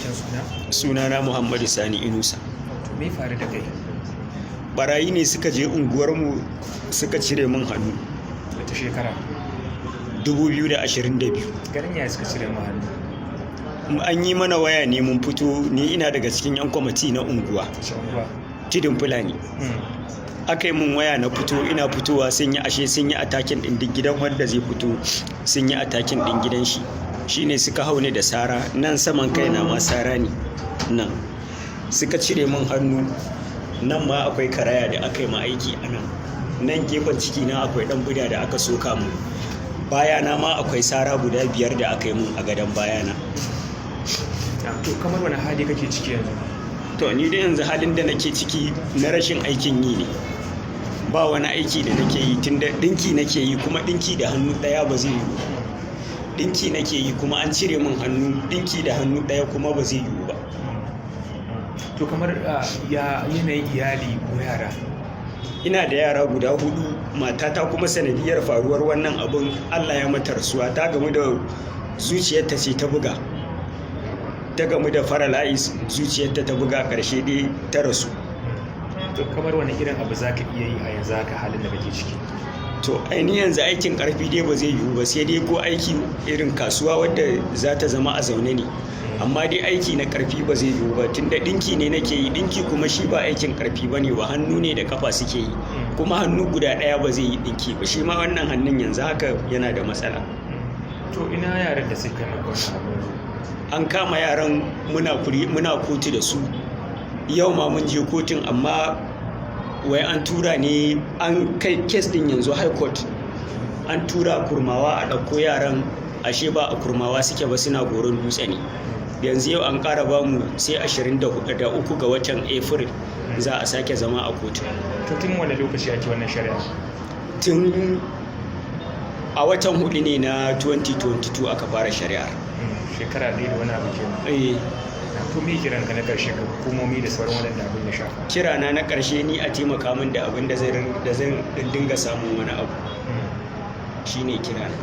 Cikakken suna? Sunana Muhammadu Sani Inusa. To, me faru da kai? Barayi ne suka je unguwarmu suka cire min hannu. Wata shekara? 2022. Garin yaya suka cire ma hannu? An yi mana waya ne mun fito, ni ina daga cikin 'yan kwamiti na unguwa. Wace unguwa? Tudun Fulani. Aka yi mun waya na fito, ina fitowa sun yi, ashe sun yi attacking din duk gidan wanda zai fito, sun yi attacking din gidan shi. Shine suka hau ni da sara, nan saman kaina ma sara ne. Nan suka cire min hannu, nan ma akwai karaya da aka yi ma aiki a nan. Nan gefen ciki na akwai dan buda da aka soka mun. Bayana ma akwai sara guda biyar da aka yi mun a gadon bayana. To, kamar wani hali kake ciki yanzu? To, ni dai yanzu halin da nake ciki na rashin aikin yi ne. Ba wani aiki da nake yi, tunda dinki nake yi, kuma dinki da hannu ɗaya ba zai yiwu. Dinki nake yi kuma an cire min hannu, dinki da hannu ɗaya kuma ba zai yiwu ba. To, kamar ya yanayin iyali ko yara? Ina da yara guda hudu, matata kuma sanadiyar faruwar wannan abun Allah ya mata rasuwa, ta gamu da zuciyarta ce ta buga. Ta gamu da paralysis, zuciyarta ta buga, ƙarshe dai ta rasu. To, kamar wani irin abu za ka iya yi a yanzu haka, halin da kake ciki? To, ainihin yanzu aikin karfi dai ba zai yiwu ba, sai dai ko aiki irin kasuwa wadda za ta zama a zaune ne. Amma dai aiki na karfi ba zai yiwu ba, tunda dinki ne nake yi, dinki kuma shi ba aikin karfi ba ne ba, hannu ne da kafa suke yi, kuma hannu guda ɗaya ba zai yi dinki ba. Shi ma wannan hannun yanzu haka yana da matsala. To, ina yaran da suka yi maka wannan abu yanzu? An kama yaran, muna kotu da su. Yau ma mun je kotun, amma wai an tura ne, an kai case din yanzu High Court, an tura Kurmawa a ɗauko yaran, ashe ba a Kurmawa suke ba, suna Goron Dutse ne. Yanzu yau an ƙara bamu sai 23 ga watan April za a sake zama a kotu. To, tun wani lokaci ake wannan shari'a? Tun a watan hudu ne na 2022 aka fara shari'ar. Shekara ɗaya da wani abu kenan. Eh. To, me kiranka na ƙarshe ga hukumomi da sauran waɗanda abin ya shafa? Kirana na ƙarshe, ni a taimaka min da abin da zan dinga samun wani abu, shine kirana.